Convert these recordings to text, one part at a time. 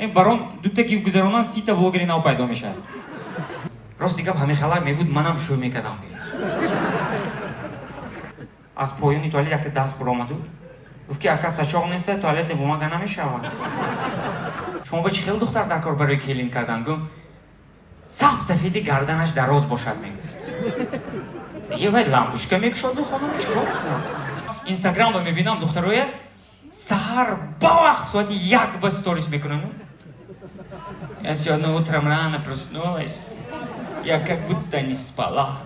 Барон дута гиф гузаронан, 30-та блогери нав пайдо мешавад. Рости гап, ҳамин халак мебуд, манам шӯ мекардам. Аз поёни туалет якта даст буромаду гуфт, ки ака, сачоқ неста, туалете бумага намешавад. Шумо ба чӣ хел духтар дар кор барои келин кардан? Гум, саб сафеди, гарданаш дароз бошад, мегӯяд. Е, вай лампочка мекушоду, хонум, чикор мекунад? Инстаграмба мебинам, духтароя саҳар ба вақт соати 1 ба сторис мекунанд: «Я сегодня утром рано проснулась, я как будто не спала».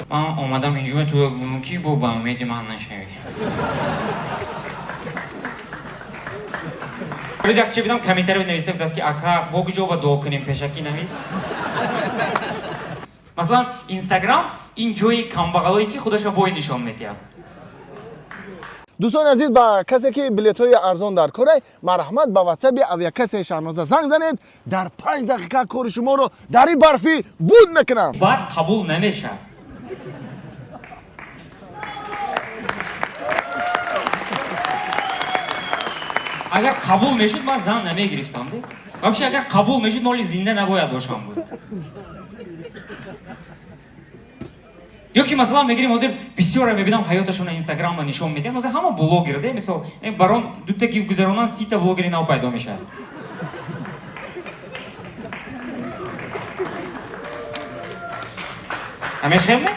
Ман омадам инҷо, ту ки бо ба умеди ман нашавӣ. Рӯз як чиз бидам, комментарий нависта будааст, ки ака, бо куҷо ба дуо кунем, пешакӣ навис. Масалан, Инстаграм ин ҷои камбағалое, ки худаша бой нишон медиҳад. Дӯстони азиз, ба касе ки билетҳои арзон дар корай, марҳамат, ба ватсаби авиакассаи Шаҳноза занг занед. Дар 5 дақиқа кори шуморо дар ин барфӣ буд мекунам. Баъд қабул намешавад. Агар қабул мешуд, ман зан намегирифтам де. Вообще, агар қабул мешуд, ман оли зинда набояд бошам буд. Ё ки, масалан, мегирем, ҳозир бисёре мебинам, ҳаёташонро Инстаграмма нишон медиҳанд. Ҳозир ҳама блогер де. Мисол, барон дута гиф гузаронан, 30-та блогери нав пайдо мешавад. Ҳамин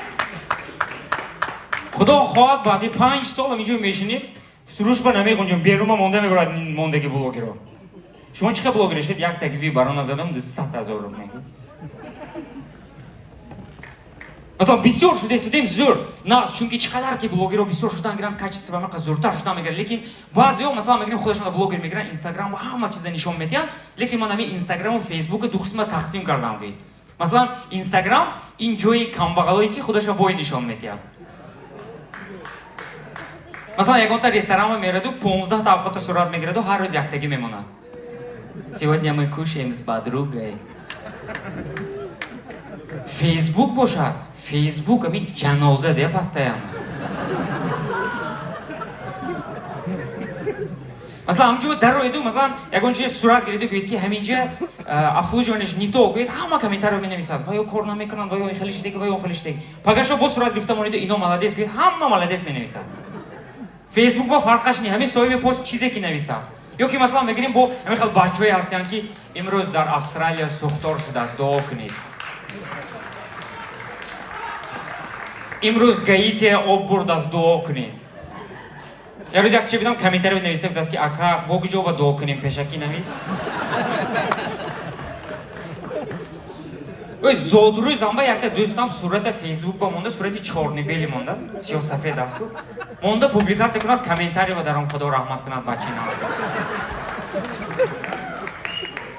худо хоҳад, баъди 5 сол инҷо мешинем, сурушба намеғунҷам, берума монда мебарад мондаги блогеро. Шумо чӣ хел блогер шед? Як гифи барона задам, 200 000 рубл мегӯ. Масалан, бисёр шуда истодем, зӯр на, чунки чӣ қадар ки блогерро бисёр шудан гиранд, качество мақа зӯртар шудан мегирад. Лекин баъзеҳо, масалан, мегирем, худашонро блогер мегиранд, Инстаграм ҳама чиза нишон медиҳанд. Лекин ман ҳамин Инстаграму Фейсбука ду қисма тақсим кардам. Гӯед, масалан, Инстаграм ин ҷои камбағалое, ки худаша бой нишон медиҳад. Масалан, ягонта ресторанма мераду, 15-та авқота сурат мегираду, ҳар рӯз яктагӣ мемонад: «Сегодня мы кушаем с подругой». Фейсбук бошад, Фейсбук ами ҷаноза де, постоянно. Масалан, ҳамҷо дароеду, масалан, ягон чизе сурат гириду, гӯед, ки ҳаминҷа обслуживание ш не то, гӯед, ҳама комментарио менависад: ва ё кор намекунанд, ва ё хеле шидаги, ва ё хеле шидаги. Пагашо боз сурат гирифта монеду, ино молодец, гӯед, ҳама молодец менависад. Фейсбук бо фарқаш не, ҳамин соҳиби пост чизе ки нависад. Ё ки, масалан, мегирем, бо ҳамин хел бачаҳое ҳастанд, ки имрӯз дар Австралия сӯхтор шудааст, дуо кунед, имрӯз Гаития об бурдааст, дуо кунед. Як рӯз як чизе бидам, комментарио нависта будааст, ки ака, бо куҷо ба дуо кунем, пешакӣ навис. Ой, зодрӯзам ба якта дӯстам сурата Фейсбук ба монда, сурати чёрно-белый мондааст, сиёсафед аст ку, монда, публикация кунад, комментарий ба даром: «Худо раҳмат кунад, бачаи наз».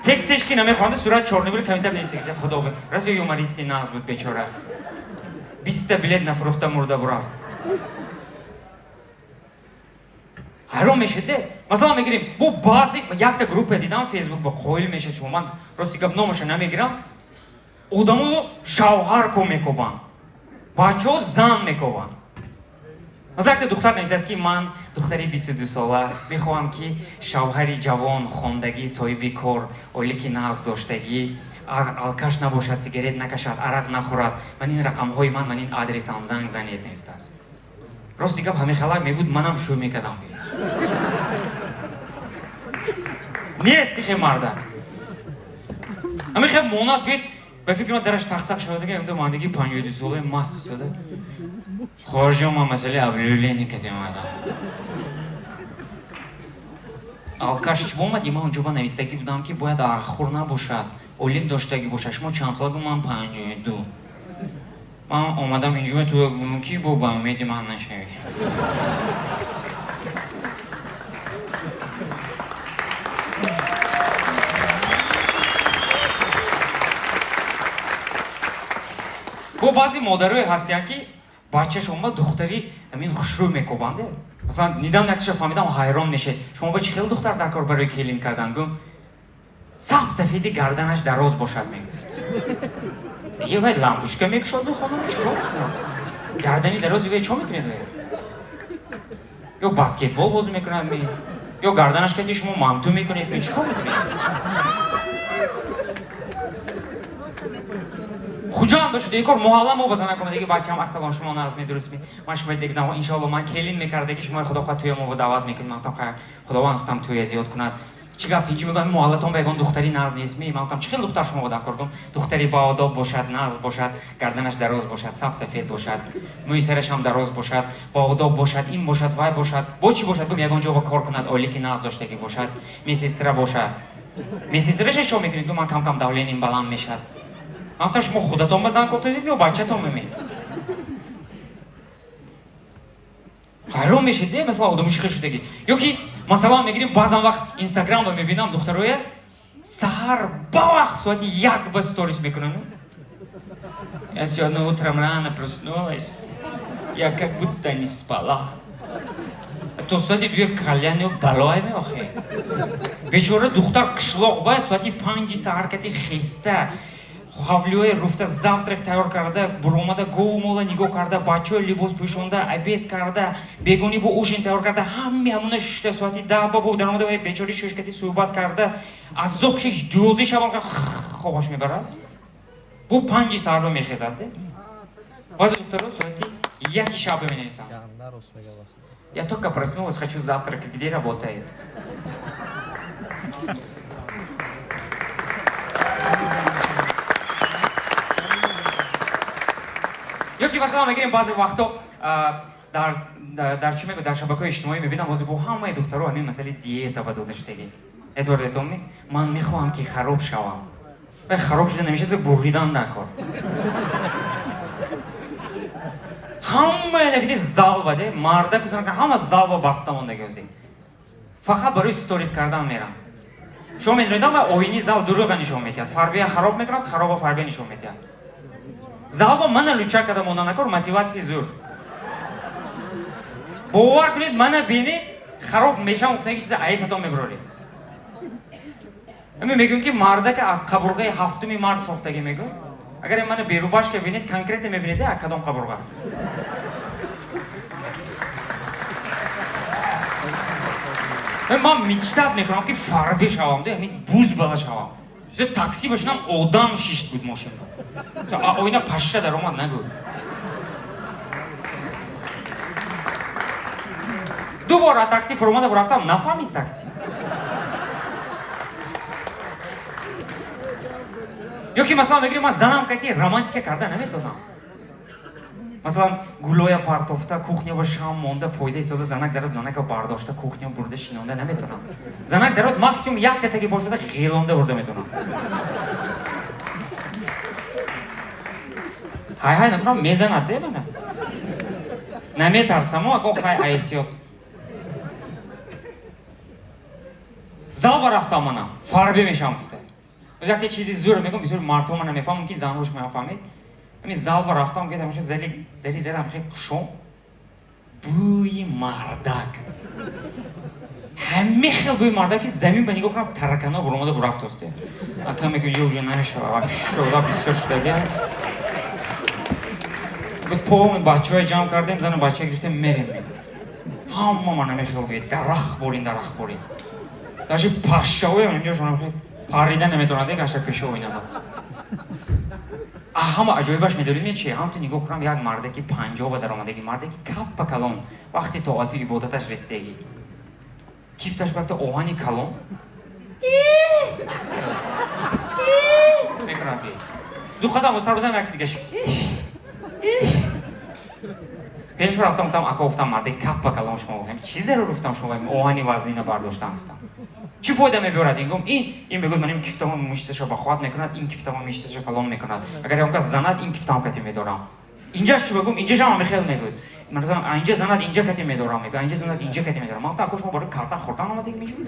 Текстеш ки намехонда, сурат чёрно-белый, комментарий нависа: «Худо расо, юмористи наз буд, бечора, 20-та билет нафурӯхта мурда бурафт». Ҳайрон мешед. Масалан, мегирем, бо баъзе якта группа дидам Фейсбук ба, қоил мешед шумо. Ман рости гап номаша намегирам. Одамо шавҳар ко мекобанд, бачаҳо зан мекобанд. Масалан, якта духтар нависааст, ки ман духтари 22-сола мехоҳам, ки шавҳари ҷавон, хондагӣ, соҳиби кор, оилаки нағз доштагӣ, алкаш набошад, сигарет накашад, арақ нахӯрад. Ман ин рақамҳои ман, ман ин адресам, занг занед, навистааст. Рости гап, ҳамин халак мебуд, манам шӯ мекардам. Нест ихе мардак ҳамин хел монад, гӯед, ба фикри ман дараш тақтақ шудага, мардиги 52-солаи маст истода: «Хоҳарҷон, ман масъалаи объявление кати омадам». Алкаш чӣ омадӣ? Ман онҷо ба навистагӣ будам, ки бояд арақхӯр набошад, ойлик доштагӣ бошад. Шумо чанд сола? Ман 52. Ман омадам инҷо, ту ки бо ба умеди ман нашавӣ. Бо баъзе модарое ҳастиянд, ки бачашон ба духтари ҳамин хушрӯ мекобанд. Масалан, нидам якчиша фаҳмидам, ҳайрон мешед. Шумо ба чӣ хел духтар дар кор барои келин кардан? Гум, саб сафеди, гарданаш дароз бошад, мегӯяд. Е, вай лампочка мекушоду, хонум, чикор мекунад? Гардани дароз вай чо мекунед? Ё баскетбол бозӣ мекунад ми? Ё гарданаш кати шумо манту мекунед, чӣ кор мекунед? Хуҷанд бошед, ин кор муҳалла мо ба занак омадаги бачаам, ассалом, шумо нағз дурустми? Ман шумо дигдам, иншоалло ман келин мекардаги шумо худо хоҳад тӯя мо ба даъват мекунем. Ман гуфтам, худованд гуфтам тӯя зиёд кунад. Чӣ гап тинчи мегӯям, муҳаллатон ба ягон духтари нағз нестми? Ман гуфтам, чӣ хел духтар шумо ба кор? Гум, духтари баодоб бошад, нағз бошад, гарданаш дароз бошад, саб сафед бошад, мӯи сараш ҳам дароз бошад, баодоб бошад, ин бошад, вай бошад, бо чӣ бошад? Гум, ягон ҷо ба кор кунад, ойлики нағз доштагӣ бошад, медсестра бошад. Медсестраша шо мекунед? Гум, ман кам-кам давлениям баланд мешавад. Ман гуфтам, шумо худатон ба зан кофтазед ё бачатон меме? Ҳайрон мешед, де, масалан, одами чӣ хел шудагӣ. Ё ки масалан мегирем, баъзан вақт Инстаграмро мебинам, духтароя саҳар ба вақт соати 1 ба сторис мекунанд. Я сегодня утром рано проснулась, я как будто не спала. То соати 2 кальян балое меохе. Бечора духтар қишлоқ ба соати 5 саҳар кати хеста, ҳавлиҳои руфта, завтрак тайёр карда, буромада, гову мола нигоҳ карда, бачаҳои либос пӯшонда, обед карда, бегонӣ бо ужин тайёр карда, ҳами ҳамона шишта соати 10 ба бо даромада ва бечори шӯшкати суҳбат карда, азоб каши 12 шабам хобаш мебарад. Бу 5 саҳарба мехезад. Баъзе духтаро соати 1 шаба менависанд. Я только проснулась, хочу завтракать, где работает? Ё ки масалан мегирем, баъзе вақто дар чӣ мегӯ, дар шабакаҳои иҷтимоӣ мебинам, ҳозир бо ҳамаи духтаро ҳамин масъалаи диета ба дода шудагӣ. Эътибор додетонми? Ман мехоҳам ки хароб шавам. Вай хароб шуда намешавад, вай буридан дар кор. Ҳамаи набиди зал баде, марда кузан, ҳама зал ба баста мондаги ҳозир. Фақат барои сторис кардан мерам. Шумо медонед, вай оини зал дурӯға нишон медиҳад. Фарбия хароб мекунад, хароба фарбия нишон медиҳад. Залба мана луча карда монда накор, мотиватсия зур. Бовар кунед, мана бинед, хароб мешавам гуфтаги чиза айсатон мебароред. Ами мегӯем ки мардака аз қабурғаи ҳафтуми мард сохтагӣ мегӯ. Агар мана берубашка бинед, конкретно мебинед, а кадом қабурға. Ман мечтать мекунам ки фарбе шавам, де, ами буз бала шавам. Такси бошинам, одам шишт буд мошинба. Оина пашша даромад нагӯ. Ду бор аз такси фуромада рафтам, нафаҳмид таксист. Ё ки масалан мегирем, ман занам кати романтика карда наметонам. Масалан, гулоя партофта, кухня ба шам монда, пойда истода, занак дароз, занака бардошта, кухня бурда шинонда наметонам. Занак дарод максимум як татаги бошада ғелонда бурда метонам. Ҳай ҳай накунам, мезанад де мана. Наметарсамо, ако хай эҳтиёт. Зал ба рафтам мана, фарбе мешавам гуфта. Якте чизи зур мегӯм, бисёр мардҳо мана мефаҳмам, мумкин занҳош мефаҳмед. Ами зал ба рафтам, гуфтам, хе зали дари зарам хе кушом. Бӯи мардак. Ҳаме хел бӯи мардак ки замин ба нигоҳ кунам, таракано буромада бурафтосте. Ака мегӯ, ё уже намешава, шуда бисёр шудаги. Гуфт, полный бачаҳои ҷамъ кардем, зану бача гирифтем, мерем мегӯ. Ҳама мана мехел гӯед, дарахт борин, дарахт борин. Даже пашшаҳоям инҷо шумо мехед парида наметавонад, гаша пешо оинама. Ҳама аҷоибаш медонед чи? Ҳам ту нигоҳ кунам, як мардаки 50 ба даромадаги, мардаки каппа калон, вақти тоату ибодаташ расидагӣ. Кифташ ба якта оҳани калон мекунад ки. Ду қадам устар бизанам, якти дигаш. Пешаш рафтам, гуфтам, ака, гуфтам, мардаки каппа калон шумо, гуфтам, чӣ зарур, гуфтам, шумо оҳани вазнина бардоштан, гуфтам. Чӣ фоида мебиёрад ин? Гум, ин мегӯяд, ман ин кифтамо мушташа ба хоҳат мекунад, ин кифтамо мушташа калон мекунад. Агар он кас занад, ин кифтамо кати медорам. Инҷаш чӣ бигӯм, инҷаш ҳам мехел мегӯяд. Масалан, инҷа занад, инҷа кати медорам, мегӯяд, инҷа занад, инҷа кати медорам. Ман гуфтам, ака, шумо барои карта хӯрдан омадагӣ мешавед?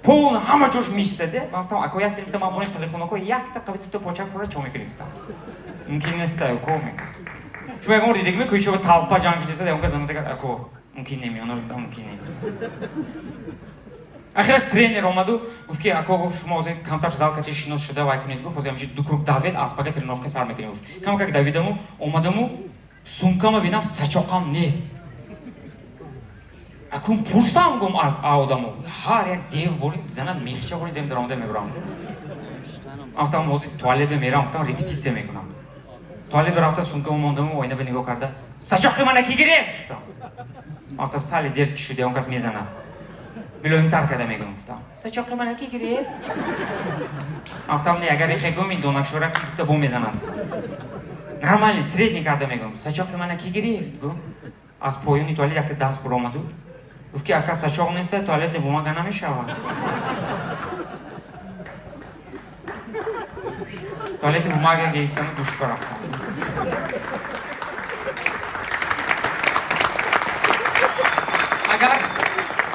Пол ҳама ҷош мисаде. Ман гуфтам, ака, як тита ман бони қалихонако якта қаби тута почак фура чо мекунед, гуфтам. Мумкин нест, ака, мегӯяд. Шумо ягон бор дидагӣ кӯча толпа ҷанг шудеса, ягон кас занад, ака, мумкин неми, онро задам, мумкин неми. Ахираш тренер омаду гуфт ки ако, гуфт, шумо ҳозир камтар зал кати шинос шуда вай кунед, гуфт, ҳозир ҳамчи ду круг давед, аспака тренировка сар мекунем, гуфт. Кам как давидаму омадаму сумкама бинам, сачоқам нест. Акун пурсам, гум, аз одамо ҳар як дев ворид занад, мехча ворид зем даромада мебарам. Афтам, ҳозир туалета мерам, афтам, репетитсия мекунам. Туалет рафта, сумкамо мондаму, оина ба нигоҳ карда: «Сачоқи мана ки гирифт?» гуфтам. Афтам, сали дерзкий шуд, он кас мезанад. Милоимтар карда мегӯм, гуфтам: «Сачоқи мана ки гирифт?» Афтам, не, агар ихе гум, ин донакшора ки гуфта бо мезанад. Нормальный, средний карда мегӯм: «Сачоқи мана ки гирифт?» Гум, аз поёни туалет якта даст буромаду гуфт, ки ака, сачоқ неста, туалете бумага намешавад. Туалети бумага гирифтану душ рафтам.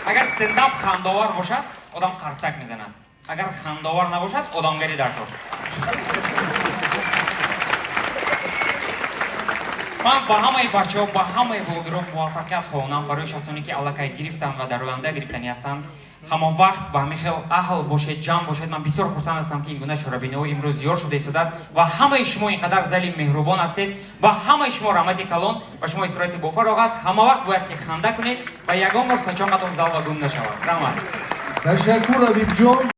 Агар стендап хандовар бошад, одам қарсак мезанад, агар хандовар набошад, одамгарӣ дар кор. Ман ба ҳамаи бачаҳо, ба ҳамаи блогерҳо муваффақият хоҳонам. Барои шахсоне, ки аллакай гирифтанд ва дар оянда гирифтанӣ ҳастанд, ҳама вақт ба ҳамин хел аҳл бошед, ҷамъ бошед. Ман бисёр хурсанд ҳастам, ки ин гуна чорабиниҳо имрӯз зиёд шуда истодааст ва ҳамаи шумо ин қадар зали меҳрубон ҳастед. Ба ҳамаи шумо раҳмати калон, ба шумо истироҳати бофароғат. Ҳама вақт бояд ки ханда кунед ва ягон бор сачоқатон залва гум нашавад. Раҳмат. Ташаккур, Ҳабибҷон.